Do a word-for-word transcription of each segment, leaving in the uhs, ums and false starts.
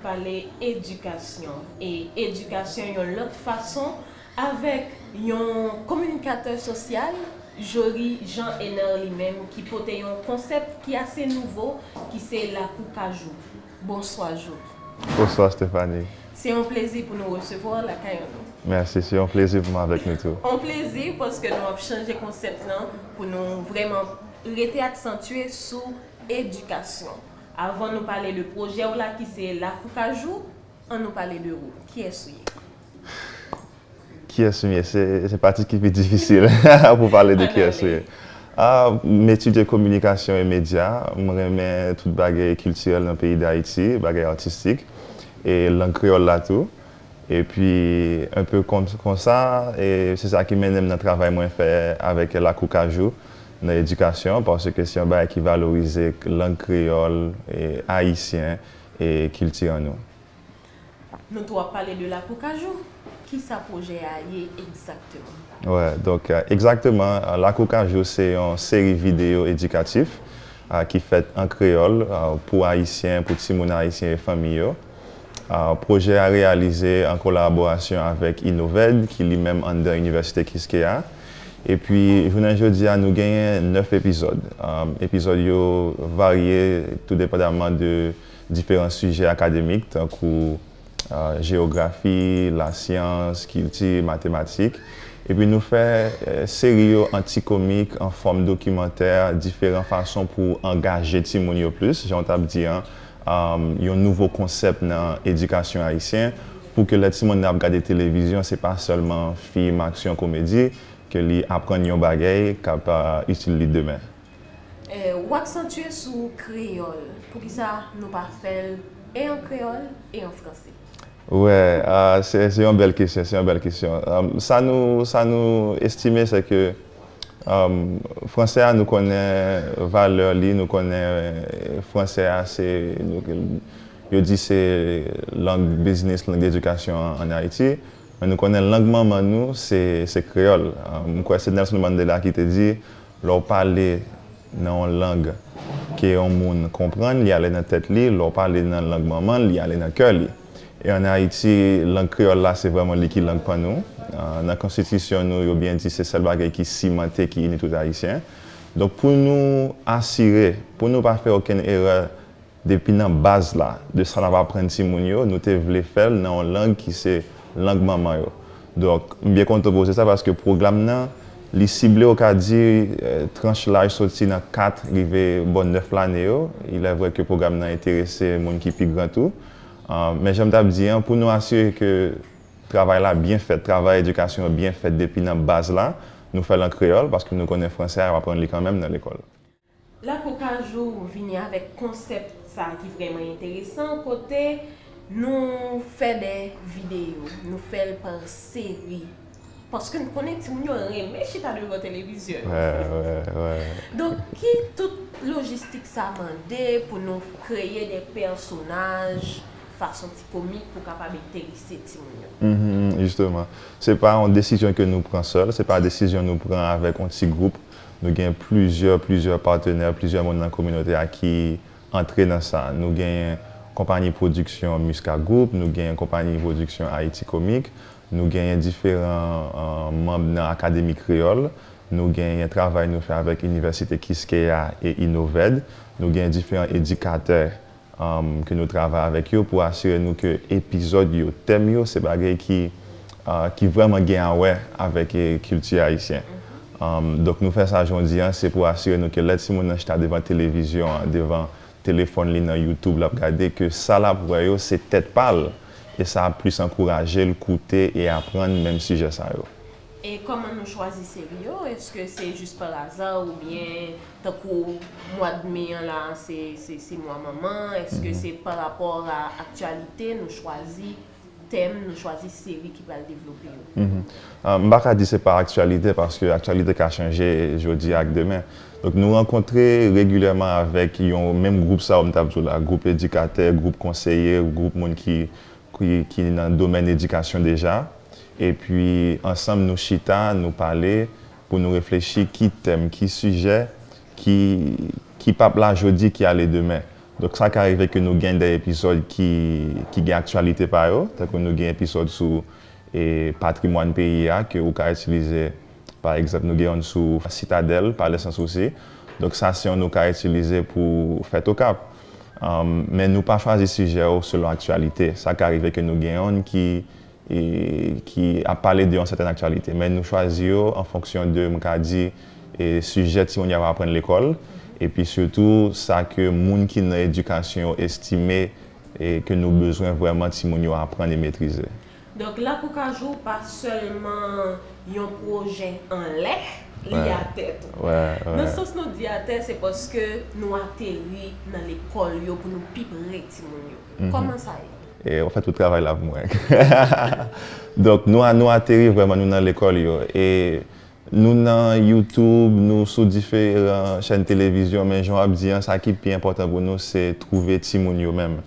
Pale edikasyon. E edikasyon yon lòt fason avèk yon kominikatè sosyal, Jory Jean Ener li menm, ki pote yon konsèp ki ase nouvo, ki se Lakou Kajou. Bonswa, Jory. Bonswa, Stephanie. Se yon plezi pou nou resevwa w lakay nou. Mèsi, se yon plezi pou mwen avèk nou tou. Yon plezi paske nou ap chanje konsèp nan pou nou vrèman rete aksantye sou edikasyon. Avan nou pale de pwojè w la ki se Lakou Kajou, ann nou pale de ou. Kiyès ou ye? Kiyès m ye? Se, se pati ki pi difisil pou pale de kiyès ou ye. Ah, m etidye kominikasyon e medya. M renmen tout bagay kiltirèl nan peyi Dayiti, bagay atistik, e lang kreyòl la tou. Epi, enpe kon, konsa, e se sa ki mennen m nan travay mwen fè avèk Lakou Kajou nan edikasyon, paske se yon bagay ki valorize lang kreyòl e ayisyen e kilti an nou. Nou tou ap pale de Lakou Kajou. Kisa pwojè a ye egzakteman? Wè, donk, egzakteman, Lakou Kajou se yon seri videyo edikatif ah, ki fèt an kreyòl ah, pou Ayisyen, pou timoun ayisyen e fanmi yo. Ah, pwojè a reyalize an kolaborasyon avèk Innoved, ki li menm anndan Inivèsite Kiskeya. Epi, jounen jodi a, nou genyen nèf epizòd. Ah, epizòd yo varye tou depandaman de diferan sijè akademik, tankou ah, jeyografi, lasyans, kilti, matematik. Epi nou fè eh, seri yo an ti komik, an fòm dokimantè, diferan fason pou angaje timoun yo plis, jan w t ap di an, um, yon nouvo konsèp nan edikasyon ayisyen, pou ke lè timoun nan ap gade televizyon, se pa sèlman fim, aksyon, komedi, ke li aprann yon bagay k ap ah, itil li demen. Eh, w aksantye sou kreyòl. Poukisa nou pa fè l e an kreyòl e an franse? Wè, ah, se se yon bèl kesyon, se yon bèl kesyon. Um, sa nou, sa nou estime, se ke um, franse a, nou konnen valè li, nou konnen eh, franse a, se, nou, yo di se lang biznis, lang edikasyon an, an Ayiti. Men nou konnen lang manman nou, se, se kreyòl. Um, m kwè se Nelson Mandela ki te di, lè w pale nan yon lang ke yon moun konprann, li ale nan tèt li, lè w pale nan lang manman l, li ale nan kè li. E ann Ayiti, lang kreyòl la, se vrèman li ki lang pa nou. Ah, nan konstitisyon nou, yo byen di se sèl bagay ki simante, ki ini tout Ayisyen. Donk, pou nou asire, pou nou pa fè okenn erè depi nan baz la, de sa n ap aprann timoun yo, nou te vle fè l nan yon lang ki se lang manman yo. Donk, m byen kontan w poze sa paske pwogram nan, li sible, ou ka di, eh, tranch laj soti nan kat rive bò nèf lane yo. Il est vrai ke pwogram nan enterese moun ki pi gran tou. Ah, men jan m t ap di an, pou nou asire ke travay la byen fèt, travay edikasyon an byen fèt depi nan baz la, nou fè l an kreyòl paske nou konnen franse a, y ap aprann li kanmenm nan lekòl. Lakou Kajou vini avèk konsèp sa ki vrèman enteresan, kote nou fè de videyo, nou fè l pa seri. Paske n konnen timoun yo renmen chita devan televizyon. Wè, wè, wè. Donk, ki tout lojistik sa mande pou nou kreye de pèsonaj fason ti komik pou kapab enterese timoun yo? Mhm, jisteman. Se pa yon desizyon ke nou pran sèl, se pa desizyon nou pran avèk yon ti gwoup. Nou gen plizyè, plizyè patnè, plizyè moun nan kominote a ki antre nan sa. Nou genyen konpayi pwodiksyon Musca Group, nou genyen konpayi pwodiksyon Ayiti Komik, nou genyen diferan eh, manm nan Akademi Kreyòl, nou genyen travay nou fè avèk Inivèsite Kiskeya e Innoved, nou genyen diferan edikatè um, ke nou travay avèk yo pou asire nou ke epizòd yo, tèm yo, se bagay ki, ah, ki vrèman gen a wè avèk eh, kilti ayisyen. Um, donk, nou fè sa jan w di an, se pou asire nou ke lè timoun nan chita devan televizyon an, devan telefòn li nan YouTube, l ap gade, ke sa l ap wè yo, se tèt pa l, e sa ap plis ankouraje l koute e aprann menm sijè sa yo. E kòman nou chwazi seri yo? Èske se jis pa aza oubyen tankou mwa d me an la, se, se, se mwa manman? Èske se pa rapò a aktyalite nou chwazi tèm, nou chwazi seri ki pral devlope yo? Mhm. Ah, m pa ka di se pa aktyalite, paske aktyalite ka chanje jodi ak demen. Donk, nou rankontre regilyèman avèk yon menm gwoup sa yo m t ap di w la, gwoup edikatè, gwoup konseye, gwoup moun ki, ki, ki nan domèn edikasyon deja. Epi, ansanm, nou chita, nou pale, pou nou reflechi ki tèm, ki sijè, ki, ki p ap la jodi, ki ale demen. Donk, sa ka rive ke nou gen de epizòd ki, ki gen aktyalite pa yo, tankou nou gen epizòd sou e patrimwàn peyi a ke ou ka itilize. Pa egzanp, nou gen yonn sou Sitadèl, Palè Sansousi. Donk, sa se yonn nou ka itilize pou fèt Okap. Um, men nou pa chwazi sijè yo selon aktyalite. Sa ka rive ke nou gen yonn ki, e, ki ap pale de yon sètèn aktyalite. Men nou chwazi yo an fonksyon de, m ka di, e, sijè timoun yo ap aprann lekòl. Epi sitou, sa ke moun ki nan edikasyon yo estime e ke nou bezwen vrèman timoun yo aprann e metrize. Donk, Lakou Kajou pa sèlman yon pwojè anlè, li atè tou. Nan sans nou di atè, se paske nou ateri nan lekòl yo pou nou pi pre timoun yo. Kòman sa ye? E w fè tout travay la pou mwen. Donk, nou, nou ateri vrèman, nou nan lekòl yo. E Nou nan YouTube, nou sou diferan chèn televizyon, men jan w ap di an, sa ki pi enpòtan pou nou, se twouve timoun yo menm.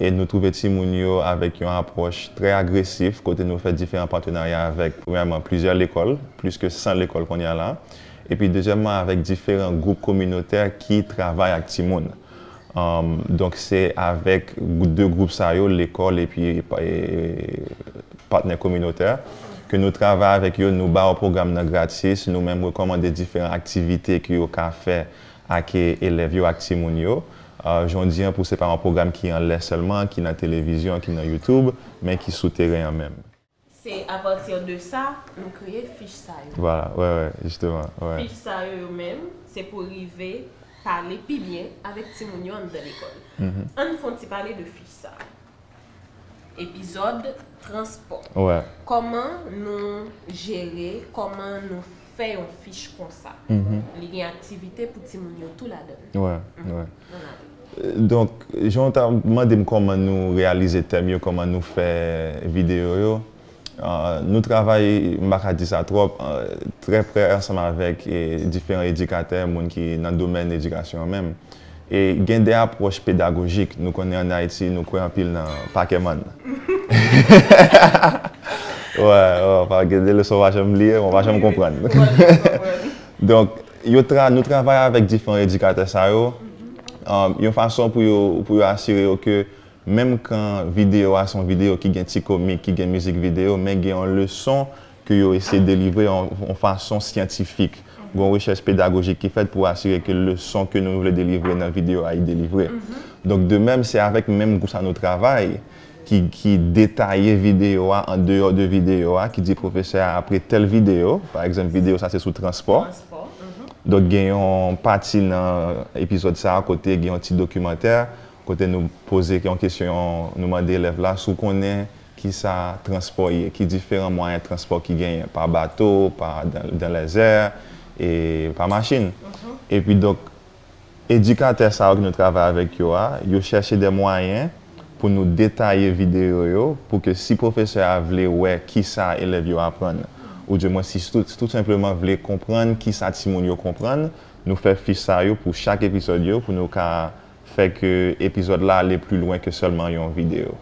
E nou twouve timoun yo avèk yon apwòch trè agresif, kote nou fè diferan patenarya avèk, premyèman, plizyè lekòl, plis ke san lekòl kounye a la. Epi, dezyèmman, avèk diferan gwoup kominotè ki travay ak timoun. Um, donk, se avèk de gwoup sa yo, lekòl epi e, patnè kominotè, ke nou travay avèk yo, nou ba yo pwogram nan gratis, nou menm rekòmande diferan aktivite ke yo ka fè ak elèv yo, ak timoun yo. Uh, jodi an, pou se pa yon pwogram ki anlè sèlman, ki nan televizyon, ki nan YouTube, men ki sou teren an menm. Se apati de sa, nou kreye fich sa yo. Vwala, wè, wè, jisteman, wè. Fich sa yo, yo menm, se pou rive pale pi byen avèk timoun yo anndan lekòl. Ann fè yon ti pale de fich sa. Epizòd transpò. Wè. Kòman nou jere, kòman nou fè yon fich konsa? Li gen aktivite pou timoun yo tou ladan l. Wè, wè. Ann ale. Donk, jan w ta mande m kòman nou reyalize tèm yo, kòman nou fè videyo yo, uh, nou travay, m pa ka di sa twòp, uh, trè prè ansanm avèk e, diferan edikatè, moun ki nan domèn edikasyon an menm. E gen de apwòch pedagojik. Nou konnen ann Ayiti, nou kwè anpil nan pakèmann. Wè, wè, pa gen de leson w pa janm bliye, w pa janm konprann. Donk, yo tra, nou travay avèk diferan edikatè sa yo, um, yon fason pou yo, pou yo asire yo ke menm kan videyo a se yon videyo ki gen ti komik, ki gen mizik videyo, men gen yon leson ke yo eseye delivre yon, yon fason syantifik. Gen yon rechèch pedagojik ki fèt pou asire ke leson ke nou vle delivre nan videyo a, i delivre. Donk, de menm, se avèk menm gwoup sa nou travay, ki, ki detaye videyo a an deyò de videyo a, ki di pwofesè a apre tèl videyo, pa egzanp, videyo sa se sou transpò. Donk, gen yon pati nan epizòd sa a kote gen yon ti dokimantè, kote nou poze yon kesyon, nou mande elèv la si w konnen kisa transpò ye, ki diferan mwayen transpò ki genyen, pa bato, pa dan, dan lèzè, e pa machin. Epi donk, edikatè sa yo ke nou travay avèk yo a, yo chèche de mwayen pou nou detaye videyo yo, pou ke si pwofesè a vle wè kisa elèv yo aprann, oudimwen si tout, tout senpleman vle konprann kisa timoun yo konprann, nou fè fich sa yo pou chak epizòd yo, pou nou ka fè ke epizòd la ale pli lwen ke sèlman yon videyo.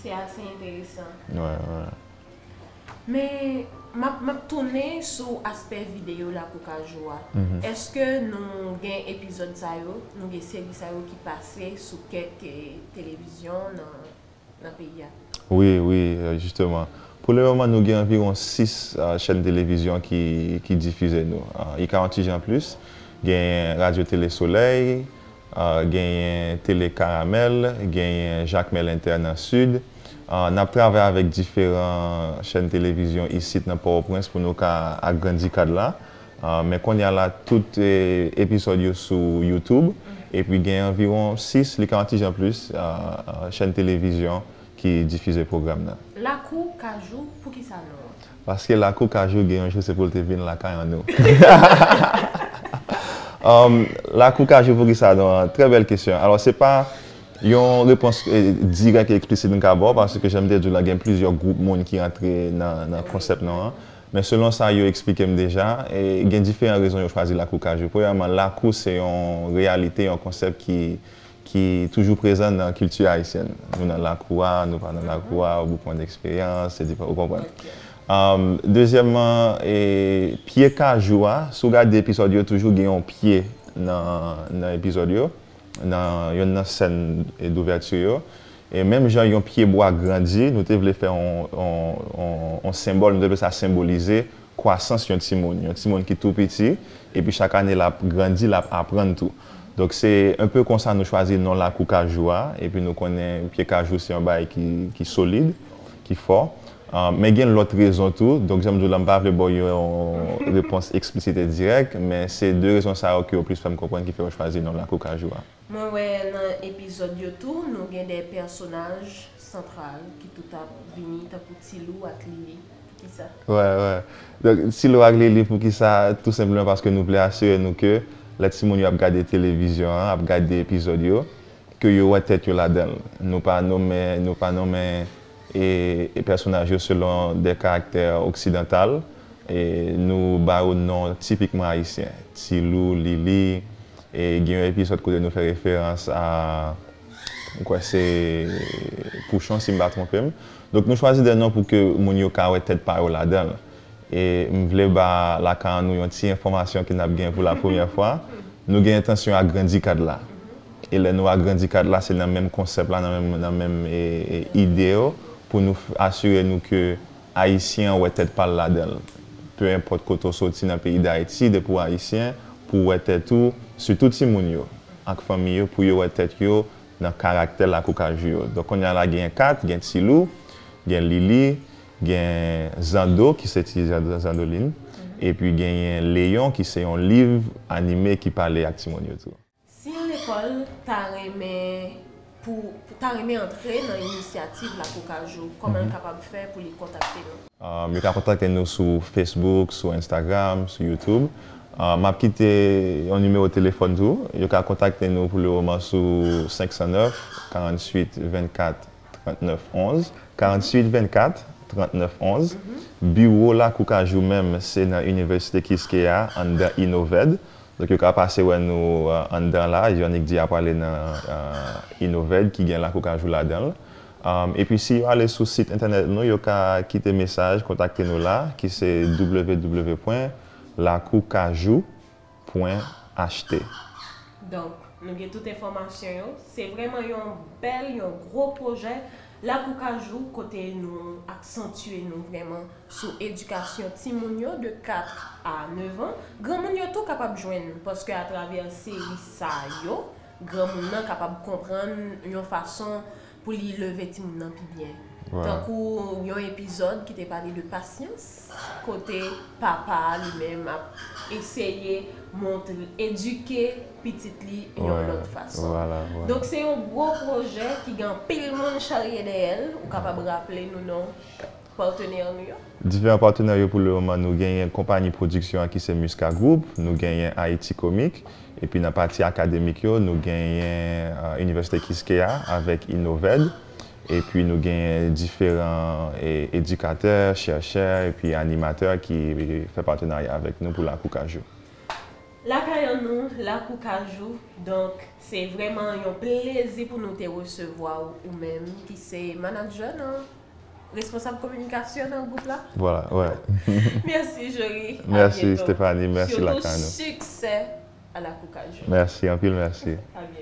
Se ase enteresan. Wè, wè. Men, m ap, m ap tounen sou aspè videyo Lakou Kajou a. Èske nou gen epizòd sa yo, nou gen seri sa yo ki pase sou kèk, eh, televizyon nan, nan peyi a? Wi, wi, euh, jisteman. Pou le moman, nou gen anviwon sis, euh, chèn televizyon ki, ki difize nou. Euh, I K Yon Ti Jan Plis, gen Radyo Tele Solèy, euh, genyen Tele Karamèl, genyen Jakmèl Entè nan Sid. Euh, n ap travay avèk diferan chèn televizyon isit nan Pòtoprens pou nou ka agrandi kad la. Ah, men kounye a la, tout, eh, epizòd yo sou YouTube. Epi gen anviwon sis, li ka yon ti jan plis, ah, ah, chèn televizyon ki difize pwogram nan. Lakou Kajou, poukisa non an? Paske Lakou Kajou gen yon jou se pou l te vin lakay an nou. Um, Lakou Kajou, poukisa non an? Trè bèl kesyon. Alò, se pa yon repons, eh, dirèk e eksplisit m ka ba w, paske jan m te di w la, gen plizyè gwoup moun ki antre nan, nan konsèp non an. Men selon sa yo eksplike m deja, e gen diferan rezon yo chwazi Lakou Kajou. Premyèman, lakou se yon reyalite, yon konsèp ki, ki toujou prezan nan kilti ayisyèn. Nou nan lakou a, nou pa nan lakou a, ou pran eksperyans, se diferan, ou konprann. Um, dezyèmman, e, pye kajou a, si w gade epizòd yo, toujou gen yon pye nan, nan epizòd yo. nan yonn nan sèn douvèti yo. E menm jan yon pyebwa grandi, nou te vle fè yon, yon, yon, yon senbòl, nou te vle sa senbolize kwasans yon timoun. Yon timoun ki tou piti, epi chak ane l ap grandi, l ap aprann tou. Donk, se enpe konsa nou chwazi non Lakou Kajou a, epi nou konnen pye kajou se yon bagay ki, ki solid, ki fò. Ah, men gen lòt rezon tou. Donk, jan m di w la, m pa vle ba w yon repons eksplisit e dirèk, men se de rezon sa yo ke yo plis fè m konprann ki fè yo chwazi non Lakou Kajou a. Mwen wè nan epizòd yo tou, nou gen de pèsonaj santral ki tout ap vini, tankou Tilou ak Lili. Poukisa? Wè, wè. Donk, Tilou ak Lili, poukisa? Tou senpleman paske nou vle asire nou ke lè timoun yo ap gade televizyon an, ap gade epizòd yo, ke yo wè tèt yo ladan l. Nou pa nonmen, nou pa nonmen e, e pèsonaj yo selon de karaktè oksidantal. E nou ba yo non tipikman ayisyen. Tilou, Lili, e gen yon epizòd kote nou fè referans a, m kwè se Pouchon, si m pa twonpe m. Donk, nou chwazi de non pou ke moun yo ka wè tèt pa yo ladan l. E m vle ba lakay an nou yon ti enfòmasyon ke n ap gen pou la premyè fwa. Nou gen entansyon agrandi kad la. E lè nou agrandi kad la, se nan menm konsèp la, nan menm, nan menm, e, e, ide yo, pou nou f-, asire nou ke Ayisyen an wè tèt pa l ladan l. Pe enpòt kote w soti nan peyi Dayiti, depi w Ayisyen, pou w wè tèt ou, sitou timoun yo, ak fanmi yo, pou yo wè tèt yo nan karaktè Lakou Kajou yo. Donk, kounye a la, gen kat, gen Tilou, gen Lili, gen Zando, ki se ti Zando, Zandoline, epi genyen Leyon, ki se yon liv anime ki pale ak timoun yo tou. Si yon lekòl ta renmen pou, pou ta renmen antre nan inisyativ Lakou Kajou, kòman l kapab fè pou li kontakte nou? Um, yo ka kontakte nou sou Facebook, sou Instagram, sou YouTube. Um, m ap kite yon nimewo telefòn tou. Yo ka kontakte nou pou le moman sou senk san nèf, karanntuit vennkat, trannèf onz, karanntuit vennkat, trannèf onz. Biwo Lakou Kajou menm, se nan Inivèsite Kiskeya, anndan Innoved. Donk, yo ka pase wè nou, uh, anndan la. Yonnik di a prale nan, uh, Innoved ki gen Lakou Kajou ladan l. Um, epi si yo ale sou sit entènèt nou, yo ka kite mesaj, kontakte nou la, ki se w w w pwen lakou kajou pwen h t. Donk, nou gen tout enfòmasyon yo. Se vrèman yon bèl, yon gwo pwojè Lakou Kajou, kote nou aksantye nou vrèman sou edikasyon timoun yo de kat a nèf an. Granmoun yo tou kapab jwenn, paske atravè seri sa yo, granmoun nan kapab konprann yon fason pou li leve timoun nan pi byen. Tankou yon epizòd ki te pale de pasyans, kote papa a li menm ap eseye montre, edike pitit li yon lòt fason. Donk, se yon gwo pwojè ki gen anpil moun charye dèyè l. Ou kapab raple nou non patnè nou yo? Diferan patnè yo pou le moman, nou genyen konpayi pwodiksyon an ki se Musca Group, nou genyen Haïti Comique, epi nan pati akademik yo, nou genyen, uh, Inivèsite Kiskeya avèk Innoved, epi nou genyen diferan, e, edikatè, chèchè, epi animatè ki fè patenarya avèk nou pou Lakou Kajou. Lakay an nou, Lakou Kajou, donk, se vrèman yon plezi pou nou te resevwa w, ou menm ki se manadjè nan, responsab kominikasyon nan gwoup la. Vwala, wè. Mèsi, Jory. Mèsi, Stephanie. Mèsi, lakay an nou. Sitou siksè a Lakou Kajou. Mèsi, anpil mèsi. A byento.